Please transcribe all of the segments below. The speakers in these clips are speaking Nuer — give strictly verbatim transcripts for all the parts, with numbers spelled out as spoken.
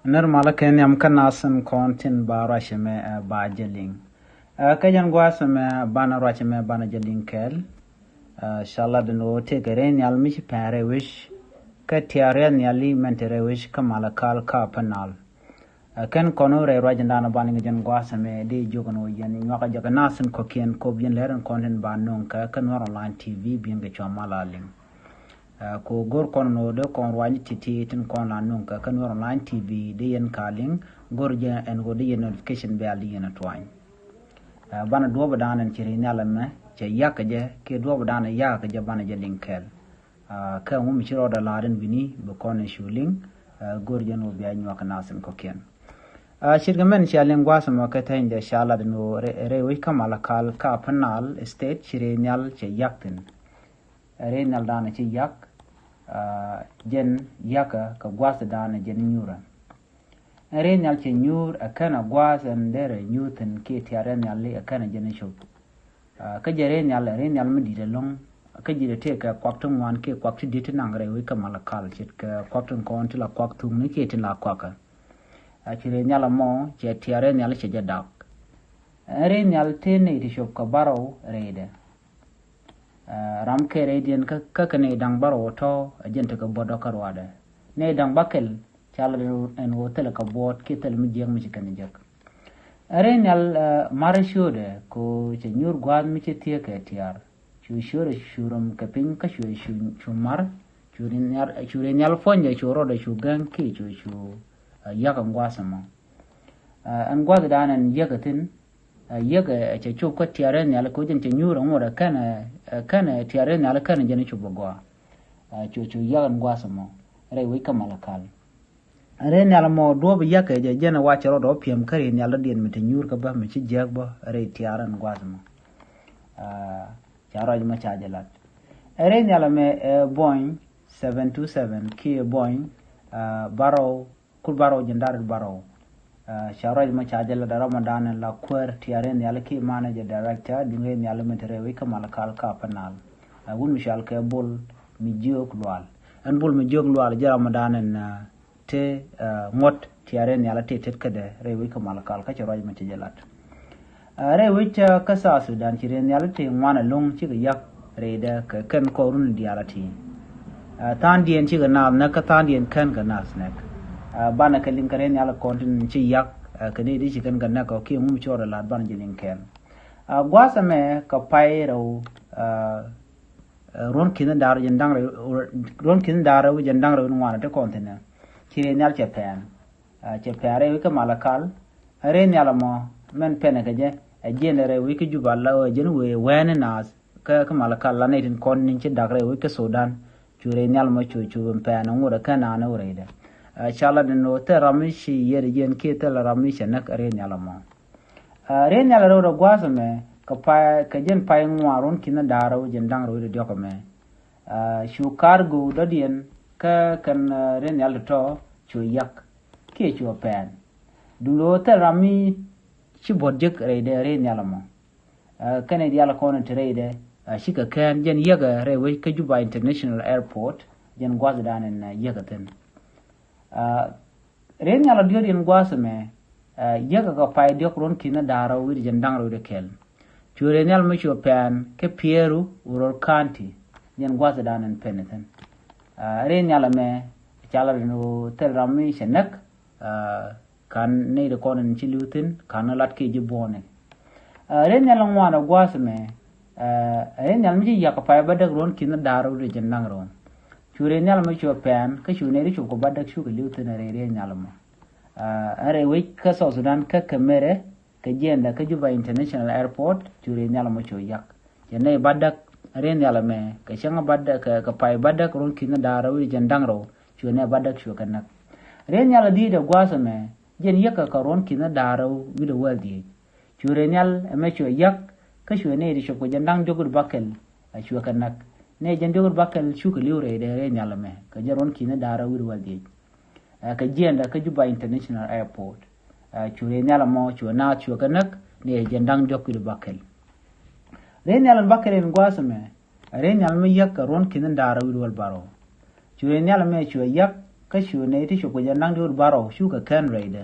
Nir malä kɛ nhiam kä nasin kɔn tin ba ruacɛ mɛ, eh, ba jɛ liŋ. Eh, kä jɛn gua̱a̱th mɛ banɛ ruacɛ mɛ banɛ jɛ liŋ kɛɛl. Eh, ca lat ni ɣöö tëëkɛ rɛy nhial mi ci pɛn rɛy wec kä tiaar rɛy nhial i̱ mɛn te rɛy wec kä Malakal kä Upper Nile. Eh, kɛn kɔn wä rɛy ruac in da̱a̱n banɛ ŋi̱ jɛn gua̱a̱th mɛ di jiök ni ɣöö yɛn nyuakä jɛ kɛ nasin kɔ̱kiɛn kop yɛn lɛr in kɔn tin ba nöŋ kɛ kä Nuɛr Online T V bi̱i̱n kɛ cua mal a liŋ. Ɛ, kɛ ɣöö go̱r kɔn ni ɣöö dee kɔn ruac ni ti̱ti̱ tin kɔn la nöŋ kɛ kä Nuɛr Online T V dee yɛn ka liŋ, go̱r jɛ ɛn ɣöö dee yɛn notification bell dee yɛn a tuany. Ɛ, banɛ duɔ̱ɔ̱p dan ɛn ci rɛy nhial ɛmɛ cɛ yak kɛ jɛ kiɛ duɔ̱ɔ̱p dan ɛ yak kɛ jɛ banɛ jɛ liŋ kɛɛl. Ɛ, kä ŋu mi ci rɔɔdɛ la̱r ɛn wi̱ni bi kɔn ɛ cu liŋ, ɛ, go̱r jɛ ɛn ɣöö bia nyuak kɛ nasin kɔ̱kiɛn. Ɛ, ce̱tkɛ mɛn cia liŋ gua̱a̱th ɛmɔ kɛ tɛ̱ny dee ca lat ɛn ɣöö rɛy, rɛy wec kä Malakal kä Upper Nile State ci rɛy nhial cɛ yak thi̱n. Rɛy nhial danɛ ci yak, aa, jɛn yakä kɛ gua̱th danɛ jɛn nyuurä. Rɛy nhial cɛ nyuur ɛ kɛn ɛ gua̱th ɛn derɛ nyuur thi̱n kiɛ tiaar rɛy nhial li ɛ kɛn ɛ jɛn cop. Aa, kä jɛ rɛy nhial, rɛy nhial mi di̱t ɛlɔ̱ŋ, kä ji̱ dee tëëkɛ kuak ti ŋuan kiɛ kuak ti di̱t ti naŋ rɛy wec kä Malakal ce̱tkɛ kuak ti kɔn ti la kuak thuŋni kiɛ ti la kuakä. Aa, ci rɛy nhial ɛmɔ cɛ tiaar rɛy nhial cɛ jɛ dak. Rɛy nhial tëë nɛy ti cop kɛ bärɔw rɛydɛ. Aa, ram kɛ rɛydiɛn kä, kä kɛ nɛy da̱ŋ bärɔw tɔ̱ ɛ jɛn tekɛ buɔ̱t dɔ̱k kä ruaadɛ. Nɛy da̱ŋ bäkɛl ca lat ɛn ɣöö thilɛ kɛ buɔ̱ɔ̱t kiɛ thilɛ mi jiäk mi ci kɛn jek. Rɛy nhial, aa, marɛ ciötdɛ kɛ ɣöö cɛ nyuur gua̱a̱th mi ci thiee kɛ tiaar. Cu ciötdɛ cu röm kɛ piny kä cu, cu, cu mar. Cu rɛy nhial, cu rɛy nhial puɔ̱nydɛ cu rɔɔdɛ cu gäŋ kiɛ cu, cu, aa, yak ɛn gua̱a̱th ɛmɔ. Aa, ɛn gua̱a̱th dan ɛn yäk ɛ thi̱n, aa, yäk ɛ cɛ cop kä tiaar rɛy nhial kɛ ɣöö jɛn cɛ nyuur ɛ ŋot ɛ kɛn ɛ, ɛ kɛn ɛ tiaar rɛy nhial kɛn ɛ jɛn cop ɛ gɔaa. Aa, cu, cu yak ɛn gua̱a̱th ɛmɔ rɛy wec kä Malakal. Rɛy nhial ɛmɔ duɔ̱ɔ̱p yak ɛ jɛ jɛn ɛ wa cɛ rɔɔdɛ wä piɛm kä rɛy nhial dɔ̱diɛn mi te nyuur kä bä mi ci jiääk bä rɛy tiaar ɛn gua̱a̱th ɛmɔ. Aa, ca ruac mɔ ca jɛ lat. Ɛ rɛy nhial ɛmɛ ɛ Boeing seven two seven kiɛ Boeing, aa, bärɔw Kur bärɔw jɛn da̱r bärɔw. Aa, ca ruac mɔ ca jɛ lat ɛ ram ɔ danɛ la kuäär tiaar rɛy nhial kiɛ manager director duŋ rɛy nhial mi te rɛy wec kä Malakal kä Upper Nile. Aa, wut mi cɔal kɛ Bol mi jiök Lual. Ɛn Bol mi jiök Lual jɛ ram ɔ danɛ, aa, te, aa, ŋuɔ̱t tiaar rɛy nhial te tet kädɛ rɛy wec kä Malakal kä ca ruac mɔ ca jɛ lat. Aa, rɛy wec, aa, kä South Sudan ci rɛy nhial ti ŋuan ɛlɔ̱ŋ cikɛ yak rɛydɛ kɛ kɛn kɔr run diaal a ti. Aa, tha̱a̱ŋdiɛn cikɛ naath näk kä tha̱a̱ŋdiɛn kɛn kɛ naath näk. Aa, banɛ kɛ liŋ kɛ rɛy nhial kɔn tin ci yak, aa, kɛ ni di ci kɛn kɛ näk kɛ kiɛ ŋum cɔɔr ɛ la̱t banɛ jɛ liŋ kɛn. Aa, gua̱a̱th ɛmɛ kɛ pay rɛw, aa, aa, ruɔ̱n ki̱n da̱r jɛn da̱ŋ rɛw, ruɔ̱n ki̱n da̱r rɛw jɛn da̱ŋ rɛw ŋuan ti kɔn thi̱n. Ci rɛy nhial cɛ pɛn. Aa, cɛ pɛn rɛy wec kä Malakal. Rɛy nhial ɛmɔ mɛn pɛnɛ kɛ jɛ ɛ jiɛn rɛy wec kä Juba la ɣöö jɛn wëë wɛɛni naath kä, kä Malakal la nɛy tin kɔn ni̱n ci dak rɛy wec kä Sudan. Cu rɛy nhial ɛmɔ cu, cu pɛn ŋot ɛ kɛn naan ɛ wä rɛydɛ. Aa, ca la den ɣöö thil ram mi ci yiɛt ɛ jiɛn kiɛ thil ram mi cɛ näk rɛy nhial ɛmɔ. Aa, rɛy nhial rɛw rɛ gua̱a̱th ɛmɛ kɛ pay, kɛ jɛn pay ŋuan ruɔ̱n ki̱n da̱r rɛw jɛn da̱ŋ rɛw wi̱cdɛ diɔ̱k ɛmɛ. Aa, cu cargo dɔ̱diɛn kä kɛn, aa, rɛy nhial tɔ̱tɔ̱ cu yak kiɛ cu pɛn. Duŋ lo̱ thil ram mi ci buɔ̱t jek rɛydɛ rɛy nhial ɛmɔ. Aa, kɛnɛ diaal kɔn te rɛydɛ, aa, cikɛ kɛn jɛn yäkä rɛy wec kä Juba International Airport jɛn gua̱th dan ɛn, aa, yäkä thi̱n. Aa, rɛy nhial a diɔ̱k yɛn gua̱a̱th ɛmɛ, aa, yäkä kɛ pay diɔ̱k ruɔ̱n ki̱n da̱r rɛw wi̱cdɛ jɛn da̱ŋ rɛw wi̱cdɛ kɛl. Cu rɛy nhial mi cu pɛn kä Piɛɛru Uror County jɛn gua̱a̱th dan ɛn pɛn thi̱n. Aa, rɛy nhial ɛmɛ ca la den ɣöö thil ram mi cɛ näk, aa, ka̱n nɛy ti kɔn in ci li̱w thi̱n ka̱n lat kiɛ ji̱ buɔ̱ɔ̱ni. Aa, rɛy nhial ŋuan ɛ gua̱a̱th ɛmɛ, aa, rɛy nhial mi ci yak pay bädäk ruɔ̱n ki̱n da̱r rɛw wi̱cdɛ jɛn da̱ŋ rɛw. Cu rɛy nhial ɛmɔ cu pɛn kä cu nɛy ti cop kɛ bädäk cukɛ li̱w thi̱n rɛy rɛy nhial ɛmɔ. Aa, rɛy wec kä South Sudan kä Kemere kɛ jiɛɛndɛ kä Juba International Airport cu rɛy nhial ɛmɔ cu yak. Cɛ nɛy bädäk rɛy nhial ɛmɛ kɛ cäŋ bädäk kɛ, kɛ pay bädäk ruɔ̱n ki̱n da̱r rɛw wi̱cdɛ jɛn da̱ŋ rɛw cu nɛy bädäk cukɛ näk. Rɛy nhial dhiecdɛ gua̱a̱th ɛmɛ jɛn yäkä kɛ ruɔ̱n ki̱n da̱r rɛw wi̱cdɛ wäl dhiec. Cu rɛy nhial ɛmɛ cu yak kä cu nɛy ti cop kɛ jɛn da̱ŋ diɔ̱k wi̱cdɛ bäkɛl a cukɛ näk. Nɛy jɛn diɔ̱k wi̱cdɛ bäkɛl cukɛ li̱w rɛydɛ rɛy nhial ɛmɛ kɛ jɛn ruɔ̱n ki̱n da̱r rɛw wi̱cdɛ wäl dhiec. Aa, kɛ jiɛɛndɛ kä Juba International Airport. Aa, cu rɛy nhial ɛmɔ cu naath cukɛ näk nɛy jɛn da̱ŋ diɔ̱k wi̱cdɛ bäkɛl. Rɛy nhial ɛn bäkɛl in gua̱a̱th ɛmɛ, rɛy nhial mi yak kɛ ruɔ̱n ki̱n da̱r rɛw wi̱cdɛ wäl bärɔw. Cu rɛy nhial ɛmɛ cu yak Kä cu nɛy ti cu kui̱c ɛn da̱ŋ diwut bärɔw cukɛ kɛn rɛydɛ.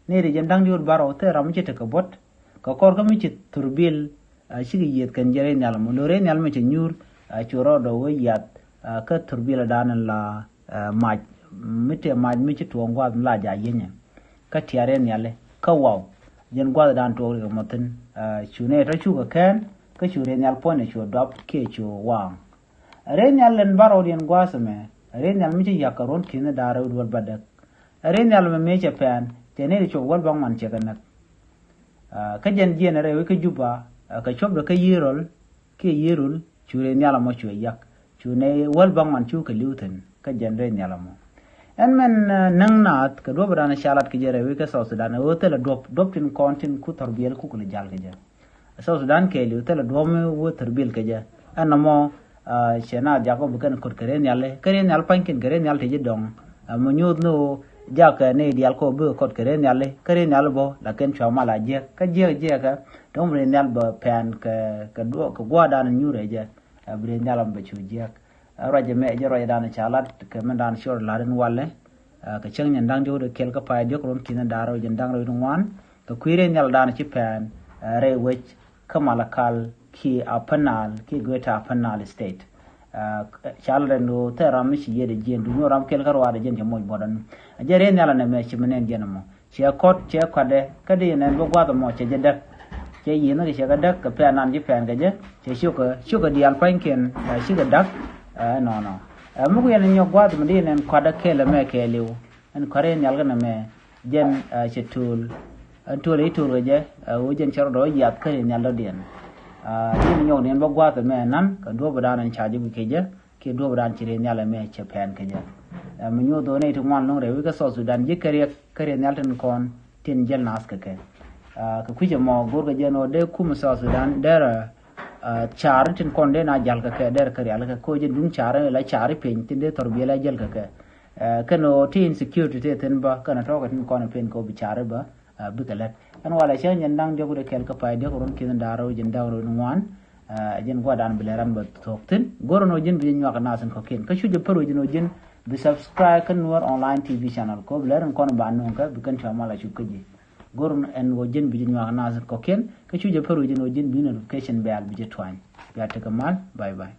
Nɛy ti jɛn da̱ŋ diwut bärɔw thil ram mi ci tekɛ buɔ̱t. Kɛ kɔr kä mi ci thurbil, a, cikɛ yiëth kɛn jɛ rɛy nhial mɔ. Lo̱r rɛy nhial mɔ cɛ nyuur, a, cu rɔɔdɛ wee yiath, a, kä thurbil ɛ da̱a̱n in la, a, mac. Mi tëë mac mi ci tuɔɔŋ gua̱a̱th mi la ja̱ yinyɛ. Kä tia̱r rɛy nhiali kä waw. Jɛn gua̱a̱th ɛ da̱a̱n tuɔɔk rikɛ mɔ thi̱n, a, cu nɛy tɔ cukɛ kɛn, kä cu rɛy nhial puɔ̱nydɛ cu duap kiɛ cu waaŋ. Rɛy nhial ɛn bärɔwdiɛn gua̱a̱th ɛmɛ, rɛy nhial mi ci ya̱k kɛ ruɔ̱n ki̱ni da̱ŋ rɛw duel bädäk. Rɛy nhial ɛmɛ mëë cɛ pɛn, cɛ nɛy ti cop wäl bäŋuan cɛ kɛ näk. A, kä jɛn jiɛn rɛy wec kä Juba, a, kɛ cuɔpdɛ kä yiëë rɔl, kiɛ yiëë rul, cu rɛy nhial ɛmɔ cuɛ yak. Cu nɛy wäl bäŋuan cukɛ li̱w thi̱n, kä jɛn rɛy nhial ɛmɔ. Ɛn mɛn, a, näŋ naath, kɛ duɔ̱ɔ̱p ɛ da̱a̱n ca lat kɛ jɛ rɛy wec kä South Sudan, ɛ ɣöö thilɛ duɔ̱p, duɔ̱p tin kɔn tin ku thurbil ku kɛ lɛ ja̱l kɛ jɛ. South Sudan kɛɛliw thilɛ duɔ̱ɔ̱p mi wä thurbil kɛ jɛ. Ɛn nɔmɔ, a, cɛ naath jakä bi kɛn kot kɛ rɛy nhiali. Kä rɛy nhial pa̱nykiɛn kɛ rɛy nhial ti ji̱ dɔ̱ŋ. A, mi nyuuth ni ɣöö jakä nɛy diaal kɔ bi kot kɛ rɛy nhiali. Kä rɛy nhial bä, lakin cua mal a jiäk. Kä jiäk jiäkä, dɔ̱ŋ bi rɛy nhial bä pɛn kɛ, kɛ duɔ-, kɛ gua̱a̱r dan nyuur ɛ jɛ. A, bi rɛy nhial bä cu jiäk. A, ruac ɛmɛ jɛ ruac dan ca lat kɛ min dan cor lat in walɛ. A, kɛ cäŋ nyɛn da̱ŋ diwut kɛl kä pay diɔ̱k ruɔ̱n ki̱n da̱ŋ rɛw jɛn da̱ŋ rɛw wi̱cdɛ ŋuan. Kɛ kui̱ rɛy nhial da̱a̱n ci pɛn, a, rɛy wec kä Malakal kiɛ Upper Nile kiɛ Greater Upper Nile State. A, ca lat ɛn ɣöö thil ram mi ci yiëëdɛ jiɛn duŋ ram kɛl kä ruaadɛ jiɛn cɛ moc buɔt ɛn. A jɛ rɛy nhial ɛn ɛmɛ ci mi nɛn jiɛn ɛmɔ. Cɛ kɔt, cɛ kɔtdɛ, kä di nɛn bä gua̱th ɛmɔ cɛ jɛ däk. Cɛ yi̱n kɛ cɛ kɛ däk, kɛ pɛn nan ci pɛn kɛ jɛ, cɛ cukɛ, cukɛ diaal pa̱nykiɛn, ɛ, cikɛ däk, ɛ, nɔnɔ. Ɛ, mi ku yɛn nyɔk gua̱th mi di nɛn kɔtdɛ kɛl ɛmɛ kɛɛliw, ɛn kɔt rɛy nhial kɛn ɛmɛ, jɛn, ɛ, cɛ to̱l, ɛn to̱l i̱ to̱l kɛ jɛ, ɛ, ɣöö jɛn cɛ rɔ̱dɔ yiath kä rɛy nhial dɔ̱diɛn. Ɛ, di nyɔk nɛn bä gua̱th ɛmɛ nan, kɛ duɔ̱ɔ̱p dan ɛn ca ji̱ wi̱c kɛ jɛ, kiɛ duɔ̱ɔ̱p dan ci rɛy nhial ɛmɛ cɛ pɛn kɛ jɛ. Ɛ, mi nyuɔth ɣöö nɛy ti ŋuan lo̱ŋ rɛy wec kä South Sudan ji̱ kɛ riɛk kä rɛy nhial tin kɔn tin jäl naath kɛ kɛ. Ɛ, kɛ kui̱c ɛmɔ go̱rkɛ jɛ ɛn ɣöö dee kumɛ South Sudan derɛ, ɛ, car tin kɔn dee na jäl kɛ kɛ derɛ kɛ rial kɛ koc jɛ duŋ car la car piny tin dee thurbil a jäl kɛ kɛ. Ɛ, kɛn ɣöö ti insecurity ti thi̱n bä kɛn tɔ̱ kɛ tin kɔn piny kɛ ɣöö bi car bä, a, bikɛ lät. Ɛn walɛ cä nyɛn da̱ŋ diɔ̱k wi̱cdɛ kɛl kä pay diɔ̱k ruɔ̱n ki̱n da̱ŋ rɛw jɛn da̱ŋ rɛw wi̱cdɛ ŋuan. A, jɛn gua̱dan bi lɛ ran bä thuɔ̱k thi̱n. Go̱r ɛn ɣöö ji̱n bi jɛ nyuak naath in kɔ̱kiɛn. Kä cu jɛ pär wi̱c ɛn ɣöö ji̱n bi subscribe kä Nuer Online T V channel. Kɛ ɣöö bi lɛ ran kɔn ba nööŋ kä bi kɛn cua mal a cup kä ji̱. Go̱r ɛn ɣöö ji̱n bi jɛ nyuak naath in kɔ̱kiɛn. Kä cu jɛ pär wi̱c ɛn ɣöö ji̱n bi notification bell bi jɛ tuany. Bia tekɛ mal. Bye bye.